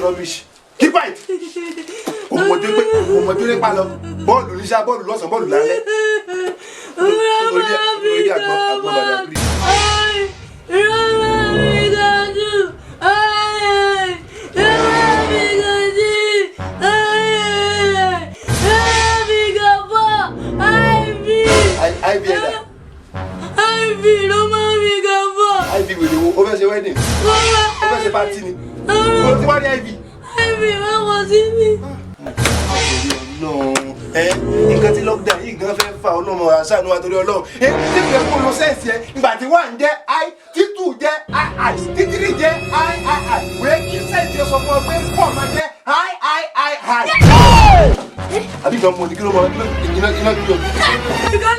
Rubbish, keep quiet. Kò mọ̀ tó pé kò mọ̀ tó lé pa lọ bọ́ọ̀lù níṣà, bọ́ọ̀lù lọ́sàn-án, bọ́ọ̀lù lálẹ́. Torí bí àgbọn àgbọn bàdà kiri. Roma mi gàdú. Roma mi gàdú. Roma mi gàbọ̀. IV. IV ẹ̀dà. IV Roma mi gàbọ̀. IV wèrè wo? Ó fẹ́ ṣe wedding, ó fẹ́ ṣe party ni? Ó ti wá ní IV. IV máa wọ̀ sí mi. Ọlọ́run ẹ, nǹkan tí lockdown yìí gan fẹ́ fà, Ọlọ́run àṣàánú wa torí Ọlọ́run. Ẹ tí kò yẹ kó lo sense ẹ ìgbà tí one jẹ́ I, tí two jẹ́ I I, tí three jẹ́ I I I, wẹ́ẹ́ kí sense ẹ sọ fún ọ pé four máa jẹ́ I I I I. Àbí gan mo ní kí ló mọ iná iná kí ló. Nǹkan